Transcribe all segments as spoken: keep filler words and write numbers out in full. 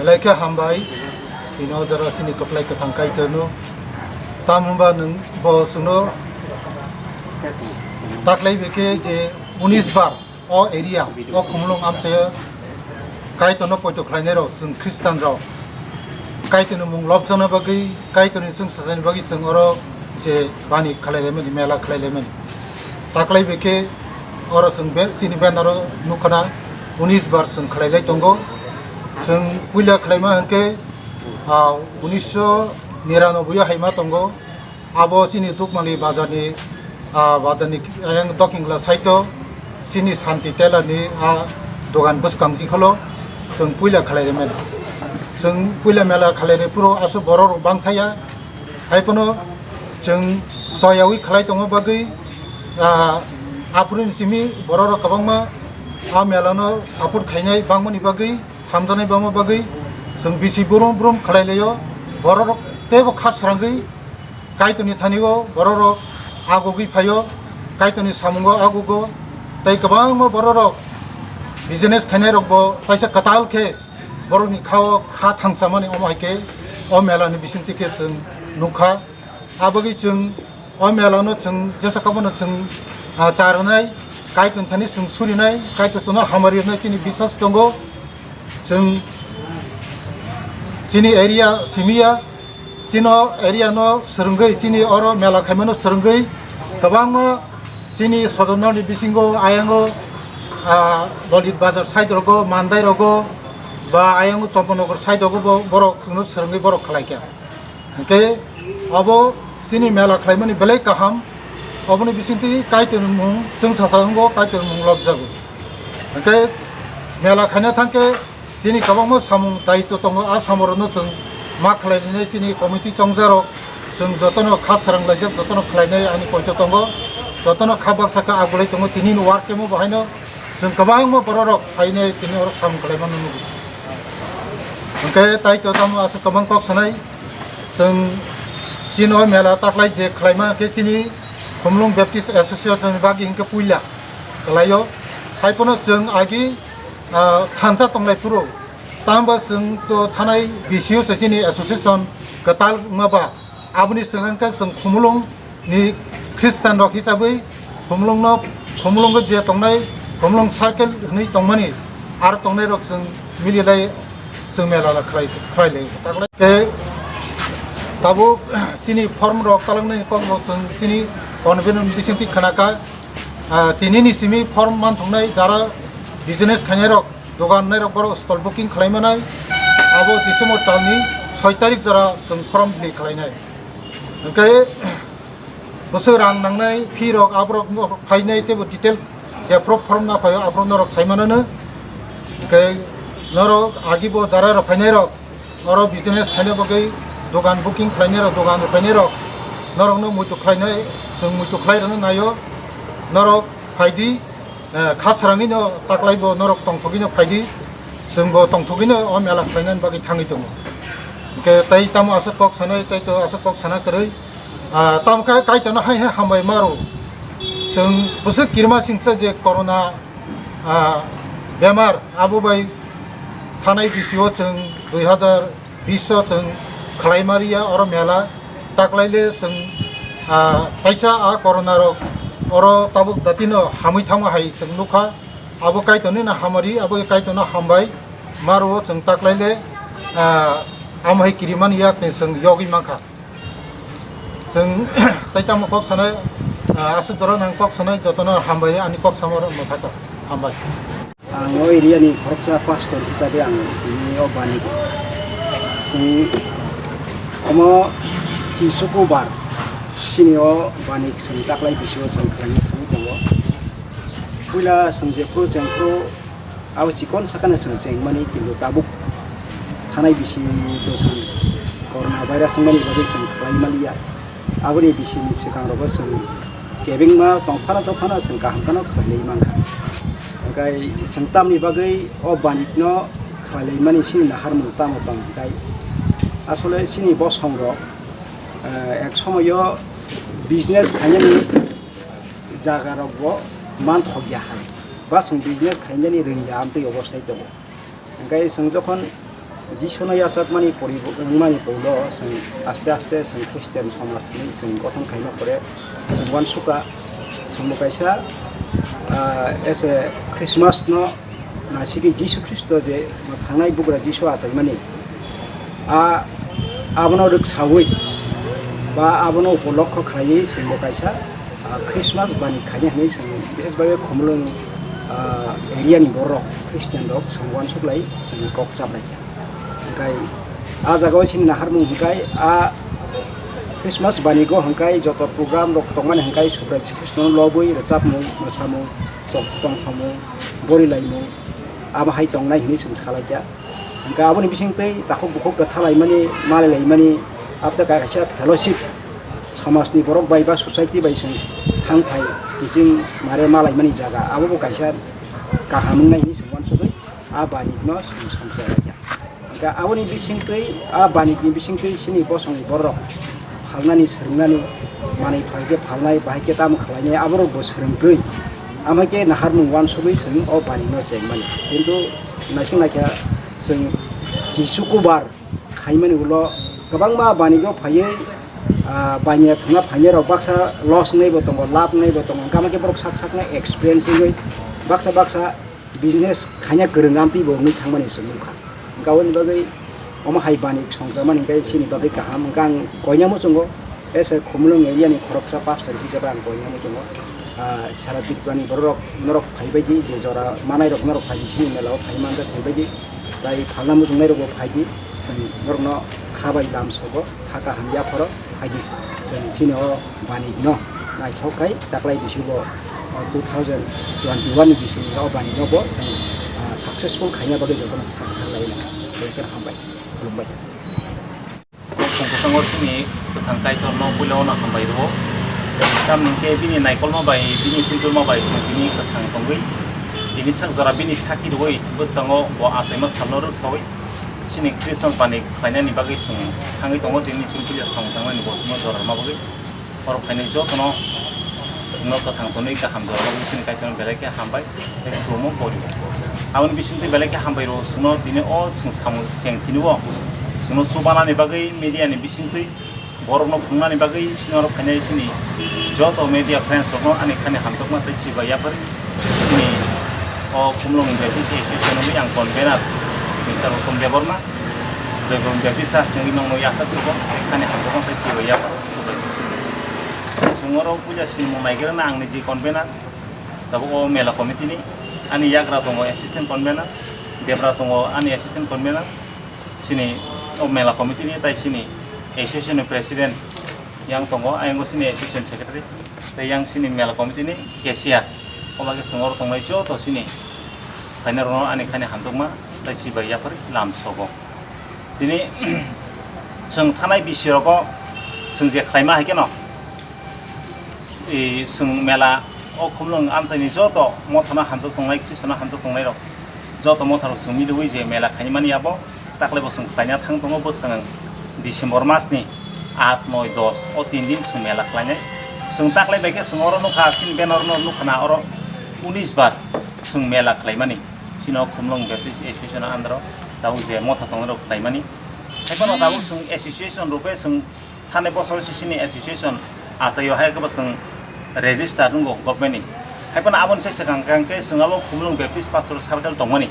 Belai khe hambai, tini o jora chini kwplai kwthang Kaitorno. Tamo hwnba nwng bo chwngno taklai bai khe je unis bar o area, o Khumulwng amchaio Kaitorno poito khlainairok, chwng Khristanrok Kaitorni mung lobjakna bagwi, Kaitorni chwng sajani bagwi chwng oro je bani khlai laimani, mela khlai laimani. Taklai bai khe oro chwng be-, chini banner o nukha na, unis bar chwng khlai lai tongo. Chwng puila khlaima hwnkhe, ah, unisho niranoboi o haima tongo. Abo chini Dukmali bazarni, ah, bazarni ayang dokingla side o chini Santi Tailor ni a dogan bwskang jikholo chwng puila khlai rimani. Chwng puila mela khlai ri phuru aswk borok rok bang thaya. Hai phano chwng choyawi khlai tongma bagwi, ah, aphuru ni simi borok rok kwbangma a mela no support khainai bangmani bagwi, hamjaknai bangma bagwi chwng bisi brum brum khlai laio. Borok rok teibo kha srangwi Kaitorni thani o borok rok agugwi phaio, Kaitorni samungo agugo, tei kwbangma borok rok business khainai rok bo kaisa kwtal khe borokni kha o kha thangsamani, omo hai khe o mela ni bisingtwi khe chwng nukha. Abagwi chwng o mela no chwng jesa kabo no chwng, ah, cha rwnai, Kaitorni thani chwng surinai, Kaitor chwngno hamari rwnai chini biswas tongo. Chwng chini area simiya, chino area no swrwngwi, chini oro mela khaimano swrwngwi kwbangma chini sodorno ni bisingo ayango, ah, Lolit Bazar side rogo, Mandai rogo, ba ayango Chompanagar side rogo bo borok chwngno swrwngwi borok khlai kha. Hwnkhe abo chini mela khlaimani belai kaham, oboni bisingtwi Kaitorni mung chwng sacha wngo, Kaitorni mung lobjago. Hwnkhe mela khaina thangkhe chini kwbangma samung daitw tongo, a samungrokno chwng ma khlainai chini committee chongjakrok, chwng jotono kha srang laijak, jotono khlainai ani poito tongo, jotono kha baksa khe agulai tongo, tinini work camp-o bo haino chwng kwbangma bororok phainai tini oro samung khlaimano nugo. Hwnkhe tai to tamo aswk kwbang kok sanai, chwng chini o mela taklai je khlaima khe chini Khumulwng Baptist Association ni bagwi hwnkhe puila kwlaio. Hai phano chwng agi, ah, thansa tonglai phuru, tamo chwng to thanai B C O se chini association kwtal wngma ba, aboni swkang khe chwng Khumulwng ni Khristian rok hisabwi Khumulwngno, Khumulwngo je tongnai, Khumulwng circle hwnwi tongmani, aro tongnai rok chwng mililai chwng mela la khlai, khlai lai. Taklai khe tabuk chini form rok talangni kok rok chwng chini convener bisingtwi khna kha, ah, tini ni simi form man thungnai jara business khainai rok, dogan nai rok borok stall booking khlai manai, abo December talni soi tarik jora chwng form fill khlainai. Hwnkhe bwswk rang nangnai, fee rok aborok phainai teibo detail jephru form na phaio aborok norok sai manano. Hwnkhe norok agi bo jara rok phainai rok, oro business khaina bagwi dogan booking khlainai rok, dogan rok phainai rok, norokno muitu khlainai, chwng muitu khlai rwna naio, norok phaidi. Eh, kha srangwi no taklai bo norok tongthogwi no phaidi, chwng bo tongthogwi no o mela khlainani bagwi thangwi tongo. Hwnkhe tai tamo aswk kok sanai, tai to aswk kok sana kwrwi. Ah, tamo khe Kaitorno hai hai hambai maro. Chwng bwswk kirima singsa je corona, ah, bemar abo bai thanai bisio chwng dui hazar biso chwng khlai maliya oro mela, taklai le chwng, ah, kaisa a corona rok oro tabuk datino hamwi thangma hai chwng nukha, abo Kaitorni no hamari, abo Kaitorno hambai, maro chwng taklai le, ah, amo hai kirimani yak ni chwng yogwi mankha. Chwng tai tamo kok sanai, ah, aswk jora nang kok sanai jotono hambai ani kok samo rok no thaka hambai. Ang o area ni khoroksa pastor hisabe ang tini o bani chwng omo chini Sukubar chini o bani chwng taklai bisio chwng khlaina thangwi tongo. Puila chwng jephru chengphru abo chikon sakano chwng chengmani kintu tabuk thanai bisi dosan corona virus wngmani bagwi chwng khlai manliya. Aboni bisini swkang rogo chwng kebengma tongphano tongphano chwng kaham kheno khlailai mankha. Hwnkhe chwng tamni bagwi o banikno khlailaimani chini naharmung tamo tong hwnkhe asole chini bosongrok, eh, ek somoyo business khainani jagarokbo manthokya hai ba chwng business khainani rwngya amtwi obostai tongo. Hwnkhe chwng jokhon Jisu no yachakmani pori wngmani poulo chwng aste aste chwng Christian somaj hinwi chwng gothon khaima pore chwng uansukha, chwngbo kaisa, ah, as a Christmas no naisiki Jisu Khristo je thangnai bugra Jisu achaimani, a, abono rwksaui ba abono upolokho khlaiwi chwngbo kaisa, ah, Christmas bani khaina hinwi chwng, bises bagwi Khumulwng, ah, area ni borok Christian rok chwng uansuklai chwng kok chaplaikha. Hwnkhe a jagao chini naharmung hwnkhe a Christmas banigo hwnkhe joto program rok tongmani hwnkhe Subrai Jisu Khristo no lobwi rwchapmung, mwsamung, tong-, tongthomung, borilaimung, abo hai tongnai hinwi chwng salaikha. Hwnkhe aboni bisingtwi takhuk bukhuk kwthalaimani, malailaimani, abtwi kaisa fellowship, somajni borok bai ba society bai chwng thang phai kiching mare malaimani jaga, abobo kaisa kaham wngnai hinwi chwng uansugwi a banigno chwng somsai laikha. Hwnkhe aboni bisingtwi, a banigni bisingtwi chini bosongni borok phalnani, swrwngnani, manwi phalkhe phalnai, bahai khe tamo khlainai, aborokbo swrwngtwi. Amo khe naharmung uansugwi chwng o banigno chengmani. Kintu naising naikha chwng Jisu kubar khaimani ulo kwbangma banigo phaiwi, ah, baniya thangna phainairok baksa loss wngnaibo tongo, lab wngnaibo tongo. Hwnkhe amo khe borok sak sakno experience wngwi baksa baksa business khaina kwrwng amtwi bo wngwi thangmani se nukha. Hwnkhe aboni bagwi omo hai bani songjakmani hwnkhe chini bagwi kaham. Hwnkhe ang koina muchungo, as a Khumulwng area ni khoroksa pastor hisabe ang koina muchungo, ah, sara Tripura ni borok norok phaibaidi, je jora manairok norok phaibaidi, chini mela o phai manjak phaibaidi, tai phalna muchungnai rokbo phaidi, chwng norokno kha bai lam sogo, kha kaham yapharo. Haidi chwng chini o banigno naithok khai taklai bisingo, o two thousand twenty-one ni bisingo o banigno bo chwng, ah, successful khaina bagwi jotono sak thang lai nang. Belai kheno hambai. Khulumbai. Khum bwskango chini kwthang Kaitorno puila ono hambai rwo. Tamni hwnkhe bini naikolma bai, bini twidulma bai chwng tini kwthang tongwi, tini sak jora bini sakhi rwui bwskango bo achaima salno rwksaui chini Christmas bani khlainani bagwi chwng thangwi tongo, tini chwng puila samung tangnani bo chwngno jora rwna bagwi. Borok phainai jotono chwngno kwthang tonwi kaham jora bagwi chini Kaitorno belai khe hambai tei khulumo poribo. Aboni bisingtwi belai khe hambai rwo chwngno tini o chwng samung cheng tini o chwngno chubanani bagwi media ni bisingtwi borokno phunuknani bagwi chini oro phainai chini joto media friends rokno ani khani hamjakma tei chibai yapharwi chini o Khumulwng Baptist Association ni ang convener Mister Uttom Debbarma, Joypur Baptist Church ni nongno yachak sugo tei khani hamjakma tei chibai yapharwi. Chwng oro puila sinimung naigrana ang niji convener, tabuk o mela committee ni ani yagra tongo assistant convener, debra tongo ani assistant convener, chini o mela committee ni tai chini association ni president yang tongo, ayang o chini association secretary, tei yang chini mela committee ni cashier. O bagwi chwng oro tongnai joto chini phainairokno ani khani hamjakma tei chibai yapharwi lam sogo. Tini chwng thanai bisi rogo chwng je khlaima hai kheno, i, chwng mela o Khumulwng amchaini joto mothano hamjak tongnai, Khristono hamjak tongnairok joto motharok chwng miliui je mela khaimani abo taklai bo chwng khlaina thang tongo bwskang December masni aat, noi, dos o tin din chwng mela khlainai. Chwng taklai bai khe chwng oro nukha, chini banner no nukha na oro unis bar chwng mela khlaimani. Chini o Khumulwng Baptist Association under o tabuk je motha tongnairok khlaimani. Haiphano tabuk chwng association rupe chwng thani bosor sisini association achaio hai khe bo chwng register nungo government ni. Haiphano aboni sai swkang kang khe chwng abo Khumulwng Baptist Pastor Circle tongmani.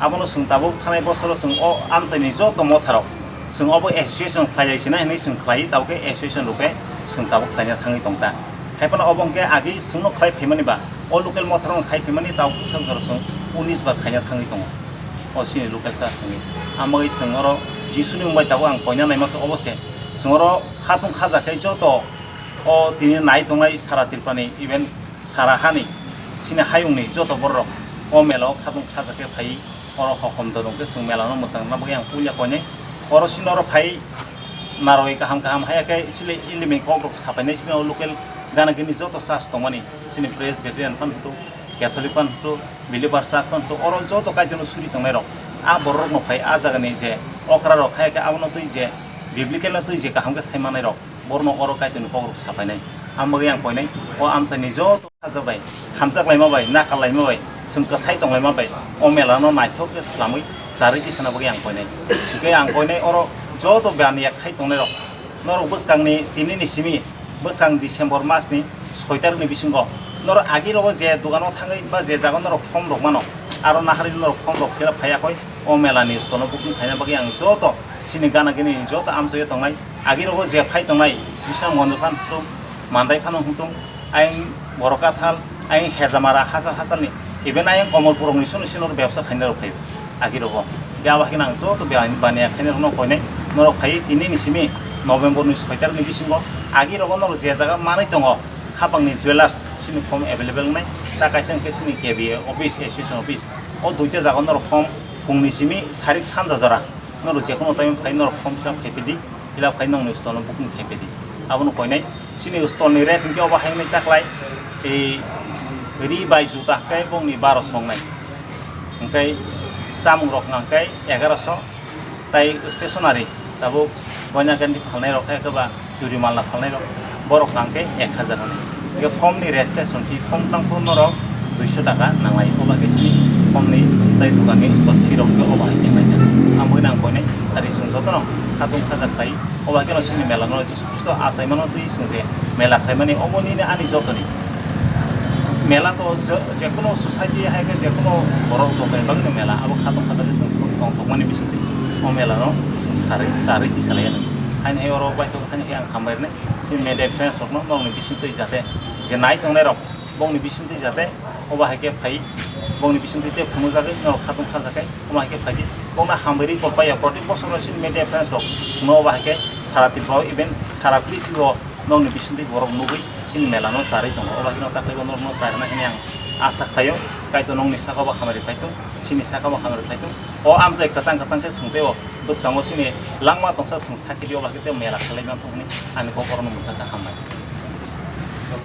Abono chwng tabuk thanai bosoro chwng o amchaini joto motharok chwng obo association khlailai sina hinwi chwng khlai, tabuk khe association rupe chwng tabuk khlaina thangwi tongta. Haiphano obo hwnkhe agi chwngno khlai phaimani ba o local motharokno khai phaimani tabuk bwswk jora chwng unis bar khaina thangwi tongo o chini local church hinwi. Amogwi chwng oro Jisuni mungbai tabuk ang koina naima khe obo se chwng oro khatung khaja khe joto o tini nai tongnai sara Tripurani even sara hani chini hayungni joto bororok o mela o khatung khaja khe phaiwi oro hokom dodong khe chwng mela no mwchang rwna bagwi ang puila koinai. Oro chini oro phai narwgwi kaham kaham haya khe chini Indian kok rok sapainai chini o local gana gini joto church tongmani chini Presbyterian phano hwnkhe, Catholic phano hwnkhe, Believer church phano hwnkhe, oro joto Kaitorno suri tongnai rok a borok rok no phai a jaga ni je okra rok haya khe abono twi je biblical no twi je kaham khe sai manai rok. Borno oro Kaitorni kokrok sapainai. Ang bagwi ang koinai, o amchaini joto khajabai, hamjaklaima bai, nakal laima bai, Chwng kwthai tonglaima bai o mela no naithok khe slamwi charwi tisana bagwi ang koinai. Hwnkhe ang koinai oro joto baniya khai tongnai rok norok bwskangni tini ni simi bwskang December mas ni soi tarik ni bisingo norok agi rogo je dogan o thangwi ba je jaga norok form rok mano aro nahari norok form rok fill up khaiya koi o mela ni stall no booking khaina bagwi ang joto chini gana gini joto amchoi tongnai agi rogo je phai tongnai Bisramganj phan Mandai phano hwntung, ayang Borokathal, ayang Hejamara hachal hachalni, even ayang Komolpurokni chwngno chini oro bebsa khainai rok phaio, agi rogo. Hwnkhe abo haikhe ang joto bani-, baniya khainai rokno koinai, norok phai tini ni simi November ni soi tarik ni bisingo, agi rogo norok je jaga manwi tongo, Khapangni Jewellers, chini form available wngnai, ta kaisa hwnkhe chini K B A office, association office, o duita jaga norok form phungni simi sarik sanja jora, norok jekono time phai norok form fill up khai pidi. Philap khai nongni stall no booking khai pedi. Abono koinai chini stall ni rate hwnkhe obo hai wngnai taklai, ei ri bai juta hwnkhe bongni baro songnai. Hwnkhe chamung rok hwnkhe egaroso, tai stationery tabuk goina gandi phalnai rok khe ba churi malna phalnai rok borok hwnkhe ek hajar hwnwi. Hwnkhe form ni registration fee, form tang phuru norok duiso taka nanglai. Obo hai khe chini form ni tai dogan ni stall fee rok hwnkhe obo hai khe nai. Ang bwkheno ang koinai ari chwng jotono khatung khaja khlai. Obo hai kheno chini mela no Jisu Khristo achaimano twi chwng je mela khlaimani obo nini ani jotoni. Mela to je, jekono society hai khe jekono borok jotoni bagwino mela abo khatung khaja khe chwng tongthokmani bisingtwi o mela no chwng sarwi charwi tisalaiya nang. Haini hai oro baithok haini hai ang hambai rwnai chini media friends rokno norokni bisingtwi jate je nai tongnai rok bongni bisingtwi jate obo hai khe phai bongni bisingtwi tei phunukjagwi norok khatung khajakhai omo hai khe phaidi bongno hambai rwi kok paiya protek bosoro chini media friends rok chwngno obo hai khe sara Tripura o even sara prithibi o nokni bisingtwi borok nugwi chini mela no charwi tongo obo hai kheno takhai bo norokno charwna hwnwi ang asa khlaio kaitor nokni saka bo hamari phaithung chini saka bo hamari phaithung o amchai kwchang kwchang khe chwng tei o bwskango chini langma tongsa chwng sakhi di obo hai khe tei mela khlai manthogo hwnwi ani kok orono mwthangkha hambai.